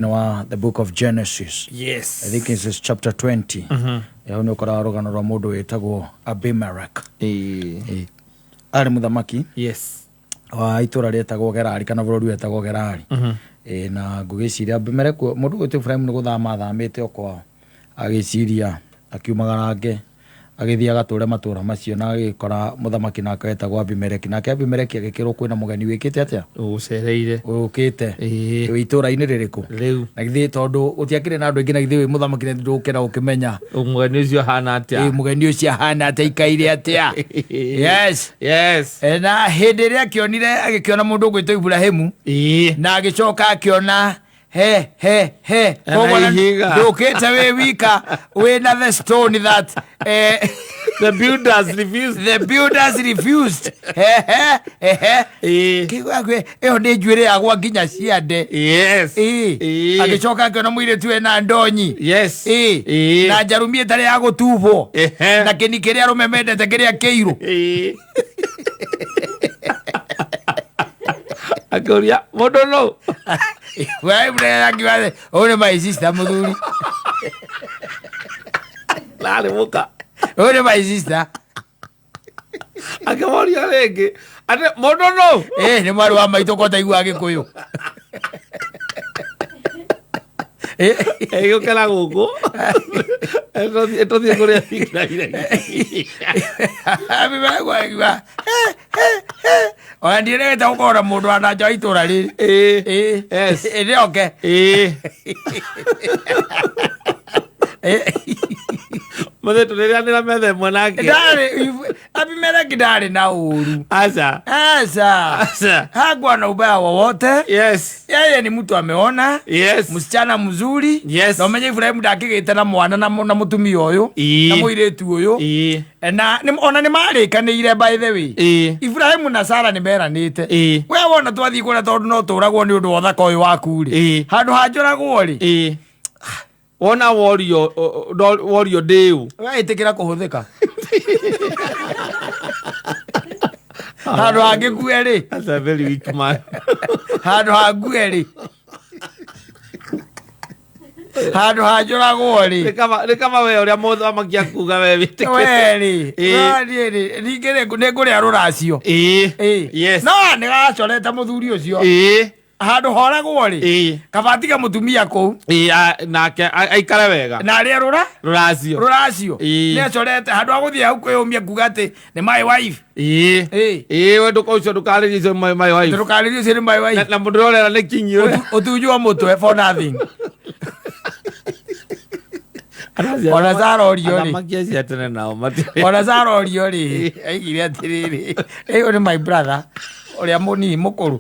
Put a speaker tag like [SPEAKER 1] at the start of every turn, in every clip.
[SPEAKER 1] Thĩinĩ wa the book of Genesis.
[SPEAKER 2] Yes.
[SPEAKER 1] I think it's chapter 20. Hau nĩ ũkoraga rũgano rwa mũndũ wĩtagwo Abimelech.
[SPEAKER 2] Ĩĩ.
[SPEAKER 1] Ĩ. Arĩ mũthamaki
[SPEAKER 2] Yes.
[SPEAKER 1] wa itũra rĩetagwo Gerari kana bũrũri wetagwo Gerari. Ĩ, na ngũgĩciria Abimelech mũndũ gwĩtwo Ibrahim nĩ gũthama athamĩte o kwao agĩciria akiumagarange agĩthiĩ agatũre matũra macio na agĩkora mũthamaki nake wetagwo Abimeleki. Nake Abimeleki agĩkĩrwo kwĩna mũgeni wĩkĩte atĩa?
[SPEAKER 2] Ũgũcereire.
[SPEAKER 1] Ũkĩte.
[SPEAKER 2] Ĩĩ.
[SPEAKER 1] Wĩ itũra-inĩ rĩrĩkũ?
[SPEAKER 2] Rĩu.
[SPEAKER 1] Na githĩ tondũ gũtiakĩrĩ na andũ aingĩ na githĩ wĩ mũthamaki na ndũkĩra ũkĩmenya.
[SPEAKER 2] Mũgeni ũcio ahana
[SPEAKER 1] Ĩ,
[SPEAKER 2] atĩa?
[SPEAKER 1] mũgeni ũcio ahana atĩa aikaire atĩa? Yes.
[SPEAKER 2] Yes.
[SPEAKER 1] E, na hĩndĩ ĩrĩa akĩonire agĩkĩona mũndũ ũgwĩtwo Iburahĩmu
[SPEAKER 2] Ĩĩ.
[SPEAKER 1] na agĩcoka akĩona he he he
[SPEAKER 2] Na
[SPEAKER 1] Koguo na-
[SPEAKER 2] ihiga.
[SPEAKER 1] ndũkĩte wĩ wika wĩna the stone that
[SPEAKER 2] The builders refused.
[SPEAKER 1] the builders refused he he he he
[SPEAKER 2] Ĩĩ.
[SPEAKER 1] Kĩigua ĩyo nĩ njuĩrĩ yagwa nginya ciande
[SPEAKER 2] Yes.
[SPEAKER 1] Ĩĩ.
[SPEAKER 2] Ĩĩ.
[SPEAKER 1] agĩcoka akĩona mũirĩtu ena ndonyi
[SPEAKER 2] Yes.
[SPEAKER 1] Ĩĩ.
[SPEAKER 2] Ĩĩ.
[SPEAKER 1] na njarumi ĩtarĩ ya gũtubwo
[SPEAKER 2] Ehe.
[SPEAKER 1] na kĩni kĩrĩa arũme mendete kĩrĩa kĩirũ
[SPEAKER 2] Ĩĩ. Akĩũria mũndũ nũ?
[SPEAKER 1] Ũyũ nĩ my sister mũthuri.
[SPEAKER 2] Narĩ mũka.
[SPEAKER 1] Ũyũ nĩ my sister.
[SPEAKER 2] Akĩmoria rĩngĩ atĩ mũndũ nũ?
[SPEAKER 1] Ĩ nĩ mwarĩ wa maitũ ko taiguaga gĩkũyũ.
[SPEAKER 2] Ĩgĩũkĩra gũkũ. Ĩtũthiĩ kũrĩa thikiraire.
[SPEAKER 1] Ona ndiĩrĩgĩte gũkorwo na mũndũ wa nanja wa itũra rĩrĩ.
[SPEAKER 2] Ĩĩ.
[SPEAKER 1] Ĩ.
[SPEAKER 2] Yes.
[SPEAKER 1] Ĩ nĩoke.
[SPEAKER 2] Ĩĩ. Mũthĩ tũrĩrĩanĩra metha ĩmwe nake.
[SPEAKER 1] Ndarĩ Abimeleki ndarĩ na ũru.
[SPEAKER 2] Aca.
[SPEAKER 1] Aca.
[SPEAKER 2] Aca.
[SPEAKER 1] Hakuwa na ubaya wowote.
[SPEAKER 2] Yes.
[SPEAKER 1] Yeye ni mtu ameona.
[SPEAKER 2] Yes.
[SPEAKER 1] Msichana mzuri.
[SPEAKER 2] Yes.
[SPEAKER 1] Na ũmenye Ibrahim ndakĩgĩte na mwana na na mũtumia ũyũ.
[SPEAKER 2] Ĩĩ.
[SPEAKER 1] Na mũirĩtu ũyũ.
[SPEAKER 2] Ĩĩ.
[SPEAKER 1] Na ona nĩ marĩkanĩire by the way.
[SPEAKER 2] Ĩĩ.
[SPEAKER 1] Ibrahimu na Sara nĩ meranĩte.
[SPEAKER 2] Ĩĩ.
[SPEAKER 1] We wona twathiĩ kũrĩa tondũ no tũragwo nĩ ũndũ wa ũthaka ũyũ waku rĩ.
[SPEAKER 2] Ĩĩ.
[SPEAKER 1] Handũ ha njũragwo rĩ.
[SPEAKER 2] Ĩĩ. Wona worio worio ndĩũ.
[SPEAKER 1] We ĩtĩkĩra kũhũthĩka. Handũ hangĩkue rĩ.
[SPEAKER 2] That's a very weak man.
[SPEAKER 1] Handũ hangue rĩ. Handũ hanjũragwo rĩ.
[SPEAKER 2] Nĩ kaba we ũrĩa mũthamaki akuga we wĩtĩkĩre.
[SPEAKER 1] We rĩ.
[SPEAKER 2] Ĩĩ.
[SPEAKER 1] We niĩ rĩ, ningĩ rĩ, nĩ ngũrĩa rũracio.
[SPEAKER 2] Ĩĩ.
[SPEAKER 1] Ĩĩ.
[SPEAKER 2] Yes.
[SPEAKER 1] No nĩ gacorete mũthuri ũcio.
[SPEAKER 2] Ĩĩ.
[SPEAKER 1] Handũ horagwo rĩ.
[SPEAKER 2] Ĩĩ.
[SPEAKER 1] Kaba atige mũtumia kũu.
[SPEAKER 2] Ĩĩ, nake aikare wega.
[SPEAKER 1] Na arĩa rũra
[SPEAKER 2] Rũracio.
[SPEAKER 1] rũracio.
[SPEAKER 2] Ĩĩ.
[SPEAKER 1] Nĩ acorete handũ ha gũthiĩ hau kwĩyũmia kuga atĩ nĩ my wife.
[SPEAKER 2] Ĩĩ.
[SPEAKER 1] Ĩĩ.
[SPEAKER 2] Ĩĩ, we ndũka ũcio ndũkarĩrie ũcio my wife.
[SPEAKER 1] Ndũkarĩrie ũcio nĩ my wife.
[SPEAKER 2] Na mũndũ ũrĩa ũrera nĩ kinyi ũrĩa.
[SPEAKER 1] Ũtunjwo mũtwe for nothing. Ona Sara orio rĩ.
[SPEAKER 2] Athamaki acio a tene nao matirĩ.
[SPEAKER 1] Ona Sara orio rĩ, aigire atĩrĩrĩ, ũyũ nĩ my brother ũrĩa mũnini mũkũrũ.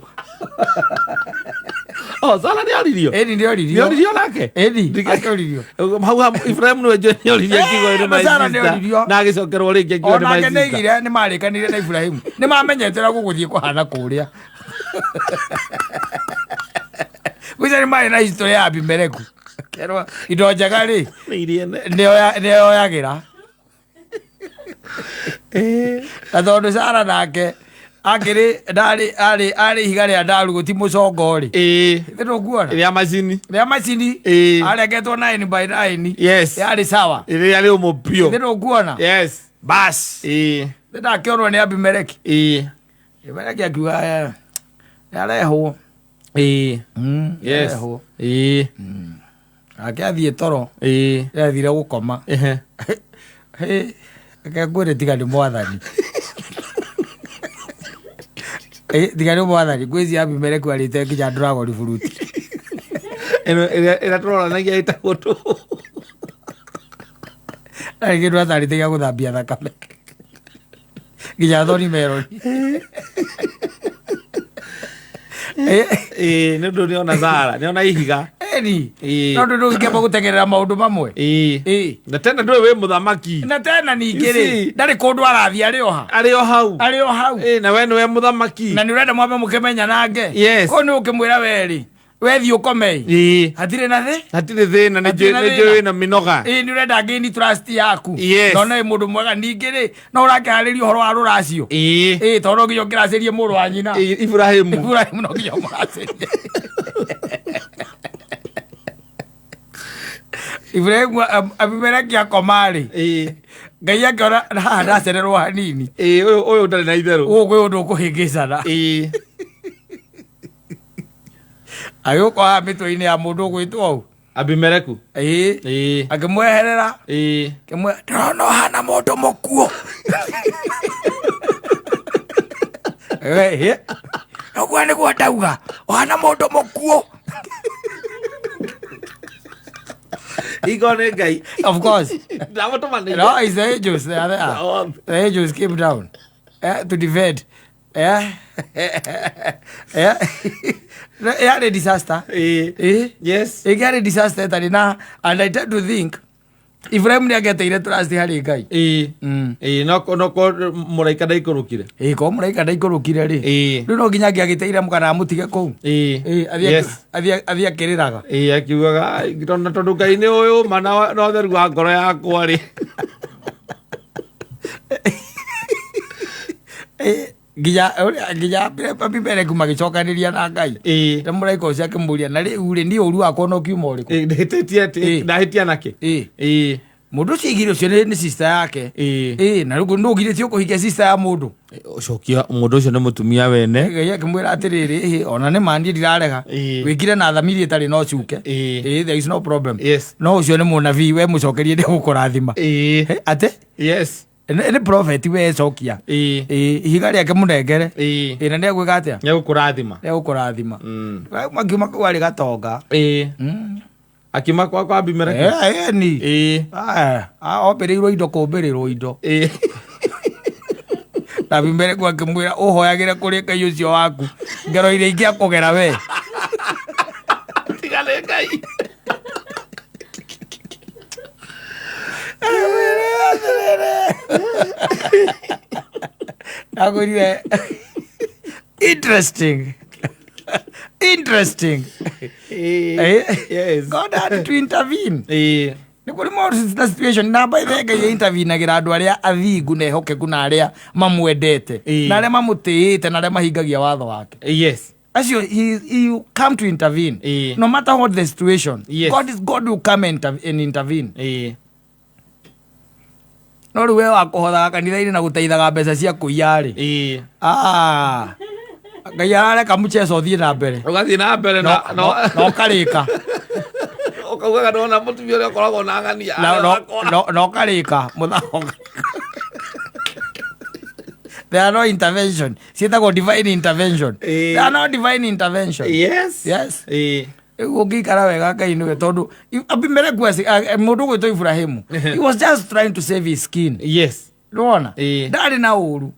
[SPEAKER 2] Oh, Sara nĩ oririo.
[SPEAKER 1] Ĩni nĩ oririo.
[SPEAKER 2] Nĩ oririo nake?
[SPEAKER 1] Ĩni,
[SPEAKER 2] Ndika-
[SPEAKER 1] akĩoririo.
[SPEAKER 2] Hau ha Ibrahim nĩwe njũĩ nĩ oririo akiuga ũyũ nĩ my
[SPEAKER 1] Eh, Sara nĩ
[SPEAKER 2] sister.
[SPEAKER 1] oririo.
[SPEAKER 2] Na agĩcokerwo rĩngĩ akiuga nĩ my
[SPEAKER 1] Onake nĩ
[SPEAKER 2] sister.
[SPEAKER 1] aigire nĩ marĩkanire na Ibrahimu. Nĩ mamenyete ũrĩa gũgũthiĩ kũhana kũrĩa. Gwĩcia nĩ marĩ na history ya Abimeleku. Kerwo indo njega rĩ,
[SPEAKER 2] Nĩ iria nene.
[SPEAKER 1] nĩoyagĩra.
[SPEAKER 2] Eh.
[SPEAKER 1] Na tondũ Sara nake akĩrĩ ndarĩ arĩ arĩ ihiga rĩa ndaru gũti mũcongo rĩ.
[SPEAKER 2] Ĩĩ.
[SPEAKER 1] Nĩ ndũkuona?
[SPEAKER 2] Rĩa macini.
[SPEAKER 1] Rĩa macini.
[SPEAKER 2] Ĩĩ.
[SPEAKER 1] Arengetwo 9 by 9.
[SPEAKER 2] Yes.
[SPEAKER 1] Yarĩ sawa.
[SPEAKER 2] Rĩrĩa rĩũmũ biũ.
[SPEAKER 1] Nĩ ndũkuona?
[SPEAKER 2] Yes.
[SPEAKER 1] Bas.
[SPEAKER 2] Ĩĩ.
[SPEAKER 1] Nĩ ndakĩonwo nĩ Abimeleki.
[SPEAKER 2] Ĩĩ.
[SPEAKER 1] Abimeleki akiuga nĩarehwo.
[SPEAKER 2] Ĩĩ. Yes.
[SPEAKER 1] Nĩarehwo.
[SPEAKER 2] Ĩĩ.
[SPEAKER 1] Nake athiĩ toro.
[SPEAKER 2] Ĩĩ.
[SPEAKER 1] Athire gũkoma.
[SPEAKER 2] Ehe.
[SPEAKER 1] Hĩ, reke ngwĩre tiga nĩ mwathani. Ĩ, tiga nĩ mwathani ngwĩciria Abimeleku arĩte nginya dragon fruit.
[SPEAKER 2] Ĩno ĩrĩa ĩrĩa tũroranagia ĩtagwo tũ.
[SPEAKER 1] Ndarĩ kĩndũ atarĩte gĩa gũthambia thakame. Nginya thoni meroni.
[SPEAKER 2] Ĩĩ, nĩ ũndũ nĩona Sara, nĩona ihiga.
[SPEAKER 1] Ĩni.
[SPEAKER 2] Ĩĩ.
[SPEAKER 1] No ndũ ndũngĩamba gũtegerera maũndũ mamwe.
[SPEAKER 2] Ĩĩ.
[SPEAKER 1] Ĩĩ.
[SPEAKER 2] Na tena ndũĩ wĩ mũthamaki.
[SPEAKER 1] Na tena ningĩ
[SPEAKER 2] You
[SPEAKER 1] rĩ,
[SPEAKER 2] see?
[SPEAKER 1] ndarĩ kũndũ arathiĩ arĩ o ha.
[SPEAKER 2] Arĩ o hau.
[SPEAKER 1] Arĩ o hau.
[SPEAKER 2] Ĩĩ, na we nĩwe mũthamaki.
[SPEAKER 1] Na nĩ ũrenda mwambe mũkĩmenyanange.
[SPEAKER 2] Yes.
[SPEAKER 1] Kũu nĩ ũkĩmwĩra we rĩ, we thiĩ ũkome.
[SPEAKER 2] Ĩĩ.
[SPEAKER 1] Hatirĩ na thĩ.
[SPEAKER 2] Hatirĩ thĩna, nĩ
[SPEAKER 1] Hatirĩ na
[SPEAKER 2] njũĩ
[SPEAKER 1] thĩna.
[SPEAKER 2] wĩna mĩnoga.
[SPEAKER 1] Ĩĩ nĩ ũrenda gain trust yaku.
[SPEAKER 2] Yes.
[SPEAKER 1] Na ona wĩ mũndũ mwega ningĩ rĩ, no ũrakĩharĩria ũhoro wa rũracio.
[SPEAKER 2] Ĩĩ.
[SPEAKER 1] Ĩĩ tondũ no nginya ũkĩracĩrie mũrũ wa nyina.
[SPEAKER 2] Ĩĩ, Ibrahimu.
[SPEAKER 1] Ibrahimu no nginya ũmũracĩrie. Ibrahimu Abimeleki akoma-rĩ,
[SPEAKER 2] Ĩĩ.
[SPEAKER 1] Ngai akĩona haha ndacererwo hanini.
[SPEAKER 2] Ĩĩ, ũyũ ũtarĩ na itherũ.
[SPEAKER 1] Gũkũ kwĩ ũndũ ũkũhĩngĩcana.
[SPEAKER 2] Ĩĩ.
[SPEAKER 1] Agĩũka haha mĩtwe-inĩ ya mũndũ ũgwĩtwo ũũ.
[SPEAKER 2] Abimeleku.
[SPEAKER 1] Ĩĩ.
[SPEAKER 2] Ĩĩ.
[SPEAKER 1] Akĩmweherera.
[SPEAKER 2] Ĩĩ.
[SPEAKER 1] Akĩmwĩra, ndĩrona ũhana mũndũ mũkuũ. Ĩĩ. Ũguo nĩguo ndauga, ũhana mũndũ mũkuũ.
[SPEAKER 2] Igo nĩ Ngai.
[SPEAKER 1] Of course.
[SPEAKER 2] Ndamũtũmanĩire.
[SPEAKER 1] No, it's the angels. They are there.
[SPEAKER 2] Oh.
[SPEAKER 1] The angels came down to defend. Yarĩ disaster.
[SPEAKER 2] Ĩĩ. Yes.
[SPEAKER 1] Ĩngĩarĩ disaster ĩtarĩ na, and I tend to think Ibrahim nĩ angĩateire trust harĩ Ngai.
[SPEAKER 2] Ĩĩ. Ĩĩ, no mũraika ndaikũrũkire.
[SPEAKER 1] Ĩĩ, korwo mũraika ndaikũrũkire rĩ,
[SPEAKER 2] Ĩĩ.
[SPEAKER 1] rĩu no nginya angĩagĩteire kana amũtige kũu.
[SPEAKER 2] Ĩĩ.
[SPEAKER 1] Ĩĩ, athiĩ
[SPEAKER 2] Yes.
[SPEAKER 1] athiĩ akĩrĩraga.
[SPEAKER 2] Ĩĩ, akiugaga, "Ai, tondũ Ngai nĩ ũyũ ma na ũtheru wa ngoro yakwa rĩ."
[SPEAKER 1] Ĩĩ, nginya Abimeleku magĩcokanĩria na Ngai.
[SPEAKER 2] Ĩĩ.
[SPEAKER 1] Na mũraika ũcio akĩmũria, na rĩu rĩ, niĩ ũru wakwa no kiuma ũrĩkũ?
[SPEAKER 2] Ĩĩ, ndahĩtĩtie atĩ-
[SPEAKER 1] Ĩĩ.
[SPEAKER 2] ndahĩtia nakĩ?
[SPEAKER 1] Ĩĩ.
[SPEAKER 2] Ĩĩ.
[SPEAKER 1] Mũndũ ũcio aigire ũcio nĩ sister yake.
[SPEAKER 2] Ĩĩ.
[SPEAKER 1] Ĩĩ, na rĩu nũ ũgirĩtie ũkũhikia sister ya mũndũ?
[SPEAKER 2] Cokia mũndũ ũcio nĩ mũtumia wene.
[SPEAKER 1] Ngai akĩmwĩra atĩrĩrĩ, ĩhĩ, ona nĩ ma niĩ ndirarega.
[SPEAKER 2] Ĩĩ.
[SPEAKER 1] Wĩkire na thamiri ĩtarĩ na ũcuke.
[SPEAKER 2] Ĩĩ.
[SPEAKER 1] Ĩĩ, there is no problem.
[SPEAKER 2] Yes.
[SPEAKER 1] No ũcio nĩ mũnabii, we mũcokerie nĩ egũkũrathima.
[SPEAKER 2] Ĩĩ.
[SPEAKER 1] Hĩ, atĩ?
[SPEAKER 2] Yes.
[SPEAKER 1] Nĩ prophet we cokia.
[SPEAKER 2] Ĩĩ.
[SPEAKER 1] Ĩĩ, ihiga rĩake mũnengere.
[SPEAKER 2] Ĩĩ.
[SPEAKER 1] Ĩĩ, na nĩ egwĩka atĩa?
[SPEAKER 2] Nĩ egũkũrathima.
[SPEAKER 1] Nĩ egũkũrathima. Makiuma kũu arĩ gatonga.
[SPEAKER 2] Ĩĩ. Akiuma kwa Abimeleku.
[SPEAKER 1] Ĩĩ, ĩni.
[SPEAKER 2] Ĩĩ.
[SPEAKER 1] Ombĩrĩirwo indo kũmbĩrĩrwo indo.
[SPEAKER 2] Ĩĩ.
[SPEAKER 1] Na Abimeleku akĩmwĩra ũhoyagĩre kũrĩ Ngai ũcio waku ngero iria ingĩakũgera we.
[SPEAKER 2] Tiga nĩ Ngai.
[SPEAKER 1] Ndagwĩrire interesting. Interesting.
[SPEAKER 2] Ĩĩ. Yes.
[SPEAKER 1] God had to intervene.
[SPEAKER 2] Ĩĩ.
[SPEAKER 1] Nĩ kũrĩ maũndũ na situation na by the way Ngai intervenagira andũ arĩa athingu na ehokeku na arĩa mamwendete
[SPEAKER 2] Ĩĩ.
[SPEAKER 1] na arĩa mamũtĩĩte na arĩa mahingagia watho wake.
[SPEAKER 2] Yes.
[SPEAKER 1] Acio he will come to intervene.
[SPEAKER 2] Ĩĩ.
[SPEAKER 1] No matter what the situation.
[SPEAKER 2] Yes.
[SPEAKER 1] God will come and intervene.
[SPEAKER 2] Ĩĩ.
[SPEAKER 1] No rĩu we wa kũhothaga kanitha-inĩ na gũteithaga mbeca cia kũiya rĩ.
[SPEAKER 2] Ĩĩ.
[SPEAKER 1] Ah. Ngai arareka mchezo ũthiĩ na mbere.
[SPEAKER 2] Ũgathiĩ na mbere na
[SPEAKER 1] Na ũkarĩka.
[SPEAKER 2] Ũkaugaga ndona mũtumia ũrĩa ũkoragwo na ng'ania.
[SPEAKER 1] Na ũkarĩka mũthako. There are no intervention. Ciĩtagwo divine intervention.
[SPEAKER 2] Ĩĩ.
[SPEAKER 1] There are no divine intervention.
[SPEAKER 2] Yes.
[SPEAKER 1] Yes.
[SPEAKER 2] Ĩĩ.
[SPEAKER 1] Rĩu ũngĩikara wega Ngai nĩwe tondũ Abimeleku mũndũ ũgwĩtwo Ibrahimu, he was just trying to save his skin.
[SPEAKER 2] Yes.
[SPEAKER 1] Nĩwona?
[SPEAKER 2] Ĩĩ.
[SPEAKER 1] Ndarĩ na ũru.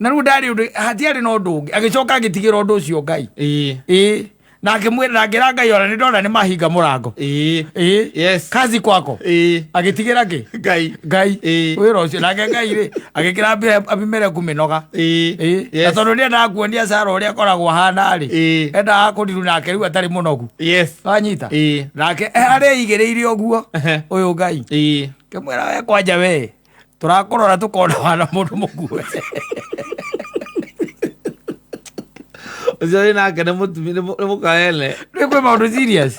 [SPEAKER 1] Na rĩu ndarĩ ũndũ, hatiarĩ na ũndũ ũngĩ. Agĩcoka agĩtigĩra ũndũ ũcio Ngai.
[SPEAKER 2] Ĩĩ.
[SPEAKER 1] Ĩĩ. Na akĩmwĩra na akĩra Ngai ona nĩ ndona nĩ mahinga mũrango.
[SPEAKER 2] Ĩĩ.
[SPEAKER 1] Ĩĩ.
[SPEAKER 2] Yes.
[SPEAKER 1] Kazi kwako.
[SPEAKER 2] Ĩĩ.
[SPEAKER 1] Agĩtigĩra kĩ?
[SPEAKER 2] Ngai.
[SPEAKER 1] Ngai.
[SPEAKER 2] Ĩĩ.
[SPEAKER 1] Wĩra ũcio nake Ngai rĩ agĩkĩra Abimeleku mĩnoga.
[SPEAKER 2] Ĩĩ.
[SPEAKER 1] Ĩĩ. Na
[SPEAKER 2] Yes.
[SPEAKER 1] tondũ nĩendaga kuonia Sara ũrĩa akoragwo ahana rĩ.
[SPEAKER 2] Ĩĩ.
[SPEAKER 1] Endaga kũriru nake rĩu atarĩ mũnogu.
[SPEAKER 2] Yes.
[SPEAKER 1] Wanyita?
[SPEAKER 2] Ĩĩ.
[SPEAKER 1] Nake areigĩrĩire ũguo
[SPEAKER 2] Ehe.
[SPEAKER 1] ũyũ Ngai.
[SPEAKER 2] Ĩĩ.
[SPEAKER 1] Kĩmwĩra we kwanja we tũrakũrora tũkona wana mũndũ mũkuo.
[SPEAKER 2] Ũcio wĩ nake nĩ mũtumia nĩ mũkaene.
[SPEAKER 1] Nĩ kwĩ maũndũ serious.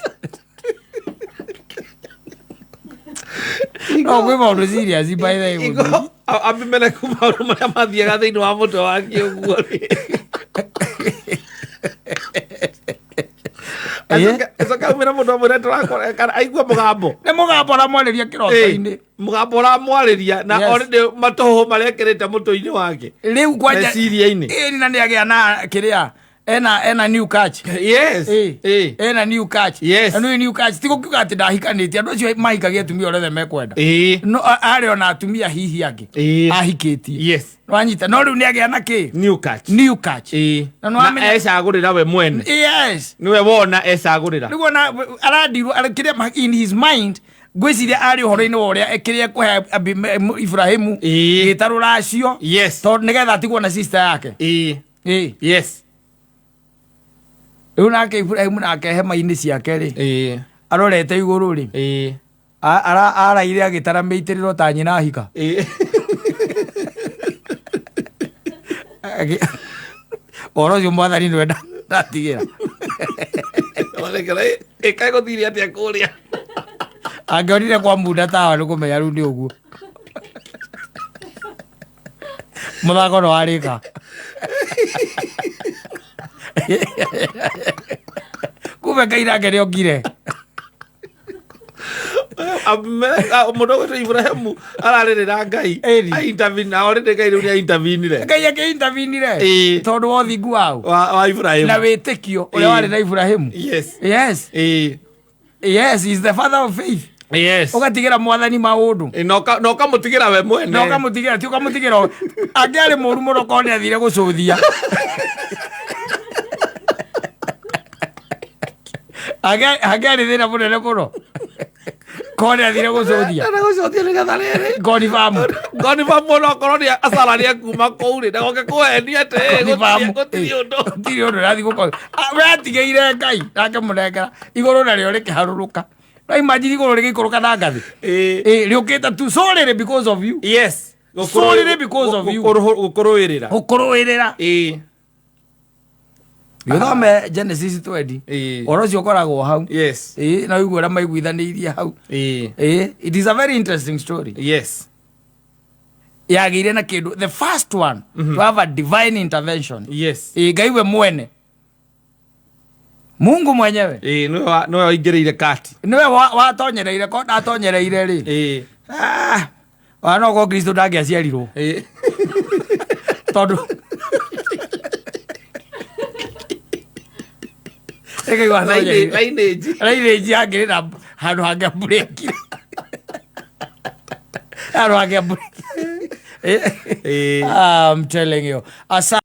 [SPEAKER 1] No kwĩ maũndũ serious by the way.
[SPEAKER 2] Igo Abimeleku maũndũ marĩa mathiaga thĩinĩ wa mũtwe wake ũguo rĩ. Acoke aumĩre mũndũ amwĩre tũrakora kana aigua mũgambo.
[SPEAKER 1] Nĩ mũgambo ũramwarĩria kĩroto-inĩ.
[SPEAKER 2] Ĩĩ, mũgambo ũramwarĩria na
[SPEAKER 1] Yes.
[SPEAKER 2] already matũhũ marĩa ekĩrĩte mũtwe-inĩ wake.
[SPEAKER 1] Rĩu kwanja
[SPEAKER 2] Meciria-inĩ.
[SPEAKER 1] Ĩĩ na nĩagĩa na kĩrĩa ena new catch.
[SPEAKER 2] Yes.
[SPEAKER 1] Ĩĩ.
[SPEAKER 2] Ĩĩ.
[SPEAKER 1] Ena new catch.
[SPEAKER 2] Yes.
[SPEAKER 1] Na nĩ new catch ti gũkiuga atĩ ndahikanĩtie andũ acio mahikagia atumia ũrĩa othe mekwenda.
[SPEAKER 2] Ĩĩ.
[SPEAKER 1] No arĩ ona atumia hihi angĩ.
[SPEAKER 2] Ĩĩ.
[SPEAKER 1] Ahikĩtie.
[SPEAKER 2] Yes.
[SPEAKER 1] Wanyita no rĩu nĩagĩa na kĩ?
[SPEAKER 2] New catch.
[SPEAKER 1] New catch.
[SPEAKER 2] Ĩĩ.
[SPEAKER 1] Na
[SPEAKER 2] Na
[SPEAKER 1] nĩwamenya-
[SPEAKER 2] ecagũrĩra we mwene.
[SPEAKER 1] Yes.
[SPEAKER 2] Nĩwe wona ecagũrĩra.
[SPEAKER 1] Rĩu ona arandirwo kĩrĩa in his mind ngwĩciria arĩ ũhoro-inĩ wa ũrĩa kĩrĩa ekũhe Ibrahimu
[SPEAKER 2] Ĩĩ.
[SPEAKER 1] gĩtarũ racio
[SPEAKER 2] Yes.
[SPEAKER 1] tondũ nĩgetha atigwo na sister yake.
[SPEAKER 2] Ĩĩ.
[SPEAKER 1] Ĩĩ.
[SPEAKER 2] Yes.
[SPEAKER 1] Rĩu nake Ibrahimu nake hema-inĩ ciake rĩ
[SPEAKER 2] Ĩĩ.
[SPEAKER 1] arorete igũrũ rĩ
[SPEAKER 2] Ĩĩ.
[SPEAKER 1] araire agĩtara mĩitĩrĩro ta nyina ahika.
[SPEAKER 2] Ĩĩ.
[SPEAKER 1] Ũhoro ũcio mwathani nĩwe ndatigĩra.
[SPEAKER 2] Onekera ĩkaĩ gũthire atĩa kũrĩa.
[SPEAKER 1] Angĩonire kwa munda tawa nĩ kũmenya rĩu nĩ ũguo mũthako no warĩka. Kumbe Ngai nake nĩ okire.
[SPEAKER 2] Mũndũ ũgwĩtwo Ibrahimu ararĩrĩra Ngai.
[SPEAKER 1] Ĩni.
[SPEAKER 2] Aintervene, na already Ngai rĩu nĩaintervenire.
[SPEAKER 1] Ngai akĩintervenire.
[SPEAKER 2] Ĩĩ.
[SPEAKER 1] Tondũ wa ũthingu wau
[SPEAKER 2] Wa Ibrahimu.
[SPEAKER 1] Na wĩtĩkio ũrĩa
[SPEAKER 2] Ĩĩ.
[SPEAKER 1] warĩ na Ibrahimu.
[SPEAKER 2] Yes.
[SPEAKER 1] Yes.
[SPEAKER 2] Ĩĩ.
[SPEAKER 1] Yes, he is the father of faith.
[SPEAKER 2] Yes.
[SPEAKER 1] Ũgatigĩra mwathani maũndũ.
[SPEAKER 2] Ĩ, na ũkamũtigĩra we mwene.
[SPEAKER 1] Na ũkamũtigĩra, ti ũkamũtigĩra angĩarĩ mũru mũno korwo nĩ athire gũcũthia. Angĩarĩ thĩna mũnene mũno korwo nĩ athire gũcũthia.
[SPEAKER 2] Na gũcothia nĩgetha rĩrĩ.
[SPEAKER 1] Gonifamu.
[SPEAKER 2] Gonifamu ona okorwo nĩ acara nĩekuma kũu rĩ, ndagoke kũhenia atĩ ĩ, gũtirĩ ũndũ.
[SPEAKER 1] Gũtirĩ ũndũ ũrathiĩ gũkorwo. Ah, we atigĩire Ngai nake mũnengera igũrũ narĩo rĩkĩharũrũka. No imagine igũrũ rĩgĩikũrũka na ngathĩ.
[SPEAKER 2] Ĩ.
[SPEAKER 1] Ĩ, rĩũkĩte tu solely because of you.
[SPEAKER 2] Yes.
[SPEAKER 1] Solely because of you.
[SPEAKER 2] Gũkũrũĩrĩra.
[SPEAKER 1] Gũkũrũĩrĩra.
[SPEAKER 2] Ĩ.
[SPEAKER 1] Gĩthome Genesis 20.
[SPEAKER 2] Ĩ.
[SPEAKER 1] Ũhoro ũcio ũkoragwo hau.
[SPEAKER 2] Yes.
[SPEAKER 1] Ĩ, na ũigue ũrĩa maiguithanĩirie hau.
[SPEAKER 2] Ĩ.
[SPEAKER 1] Ĩ, it is a very interesting story.
[SPEAKER 2] Yes.
[SPEAKER 1] Yagĩire na kĩndũ the first one to have a divine intervention.
[SPEAKER 2] Yes.
[SPEAKER 1] Ĩ, Ngai we mwene. Mungu mwenyewe.
[SPEAKER 2] Ĩ, nĩwe waingĩrĩire kati.
[SPEAKER 1] Nĩwe watonyereire ko ndatonyereire rĩ.
[SPEAKER 2] Ĩ.
[SPEAKER 1] Ah, ona no korwo Kristo ndangĩaciarirwo.
[SPEAKER 2] Ĩ.
[SPEAKER 1] Tondũ Ĩkaigua atonyereire.
[SPEAKER 2] Lineage.
[SPEAKER 1] Lineage yangĩrĩ na handũ hangĩamburĩkire. Handũ hangĩamburĩkire.
[SPEAKER 2] Ĩ.
[SPEAKER 1] I'm telling you. Asa